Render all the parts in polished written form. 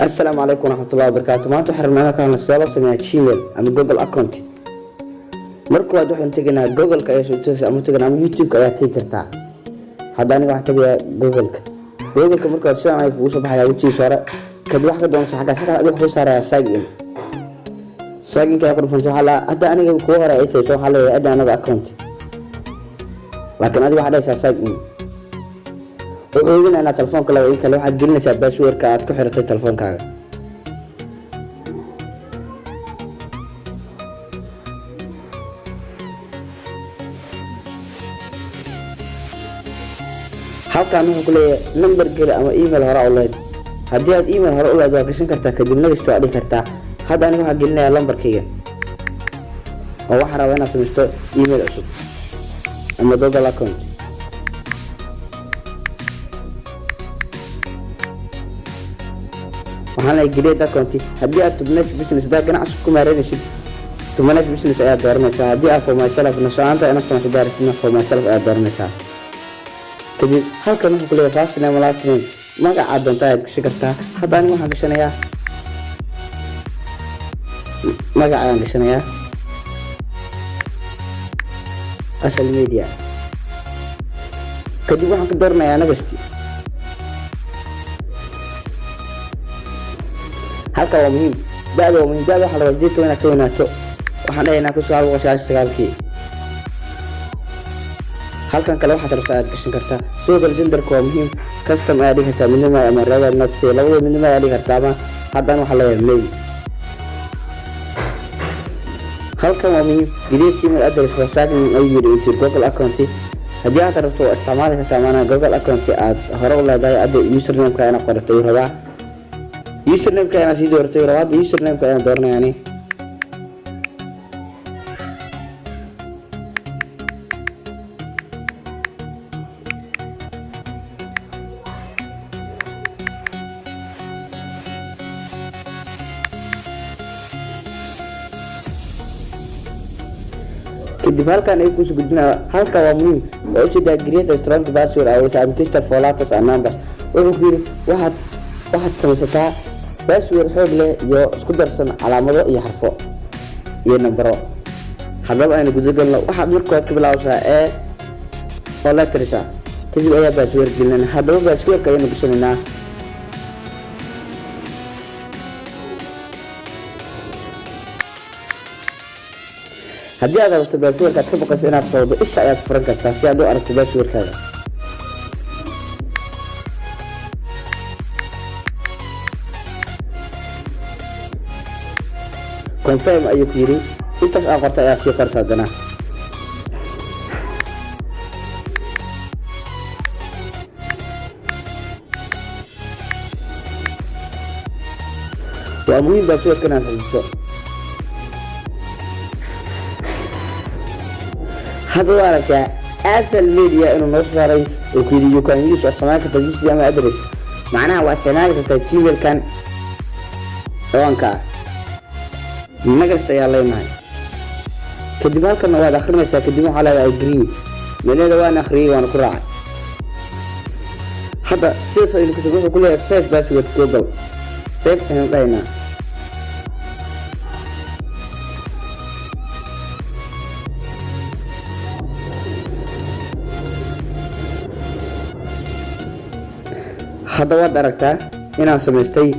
Asalaamu calaykum waraxmatullahi wabarakaatu. Maanta waxaan rabnaa inaan ka hadlno sidee loo sameeyaa Gmail ama Google account. Marka koowaad waxaynu tegaynaa Google-ka ayaa soo toosa ama teganaa ama YouTube-ka ayaa tegi kartaa. Hadda aniga waxaan tegayaa Google-ka. Google-ka marka hore sidaan ay kugu soo baxayaa wejigiisa hore. Kadib wax ka doonaysa xaggaas adiga wuxuu saarayaa sign in. Sign in-ka ayaa ku dhufanaysa. Waxaa la hadda aniga kuwa hore ay tagso, waxaa leeyahay add another account, laakiin adiga waxaa dhahaysaa sign in. Wuxuu hubinaa inaad telefoonka leedahay in kale. Waxaad gelinaysaa passwordka aad ku xiratay telefoonkaaga. Halkan wuxuu ku leeyahay number geli ama email hore u leed. Haddii aad email hore u leed, waa gashan kartaa, kadib next waa dhihi kartaa. Hadda aniga waxaa gelinayaa lambarkayga oo waxaan rabaa inaad samaysto email cusub ama Google account. Waxaan leeyahay create account. Haddii aad to manage business, haddaad ganacsi ku maareynaysid, to manage business ayaad dooranaysaa. Haddii aad for myself, nafsahaanta inaad samayso daaratidna, for myself ayaad dooranaysaa. Kadib halkan wuxuu ku leeyahay first name, last name, magacaad doonta ayaad gashan kartaa. Hadda aniga waxaan gashanayaa magac ayaan gashanayaa, Asal Media. Kadib waxaan ka dooranayaa next. Halka waa muhiim, da'da waa muhiim. Da'da waxaa la rabaa 18 inaad ka weynaato. Waxaan dhahaynaa 1999-kii. Halkan kale waxaad rabtaa aad gashan kartaa. Sidoo kale genderka waa muhiim. Custom ayaa dhigi kartaa, midnimo ama rather not say, labadaba midnimo ayaa dhigi kartaa. Ama haddana waxaa leeyahay male. Halkan waa muhiim, create email address for signing in into Google account. Haddii aad rabto waa isticmaali kartaa, maanaa Google account aad hore u leedahay. Hadda usernameka inaad qorato ayuu rabaa, usernameka inaad sii doorato ayuu rabaa. Hadda usernameka ayaan dooranaya ani. Kadib halkan ay kusoo gudbinaya. Halka waa muhiim, waa ujeedaa, create a strong password with a mixture of letters and numbers. Wuxuu ku yidhi waxaad samaysataa password xoog leh iyo isku darsan calaamado iyo xarfo iyo nambaro. Haddaba aynu gudagalno. Waxaad markood ka bilaabaysaa e oo letters ah, kadib ayaa password gelinayna. Haddaba passwordka ayaynu gashanaynaa. Haddii aad rabto passwordka aad ka baqayso inaad qowdo, isha ayaad furan kartaa si aad u aragto passwordkaaga. Confirm ayuu ku yidhi. Intaas aa qorta ayaa sii qorta haddana. Waa muhiim passwordka inaad xajiso. Hadda waa aragtaa Asal Media inuu noo soo saaray oo ku yidhi you can use, waad samayn kartaa this email address, macnaha waa isticmaali kartaa Gmailkan ciwaanka ah. Next ayaa leenahay. Kadib halkanna waad akhrinaysaa. Kadib waxaa leedahay agree, micnaheeda waan akhriyay, waana ku raacay. Hadda sidaas aynu kusoo wuxuu ku leeyahay save password Google, save ayaan dhahaynaa. Hadda waad aragtaa inaan samaystay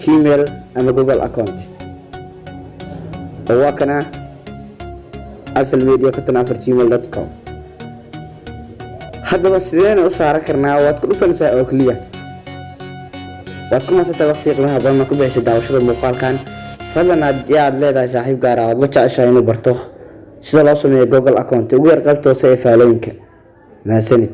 Gmail ama Google account oo waa kana asalmedia54@gmail.com. Haddaba sideena u saaran karnaa? Waad ku dhufanaysaa oo keliya. Waad ku masantaa waqtiga qiimaha badan ku bixisay daawashada muuqaalkan. Fadlan, haddii aad leedahay saaxiib gaar ah ood la jeceshahay inuu barto sida loo sameeyo Google account, ugu yar qaybta hoose ee faalooyinka. Mahadsanid.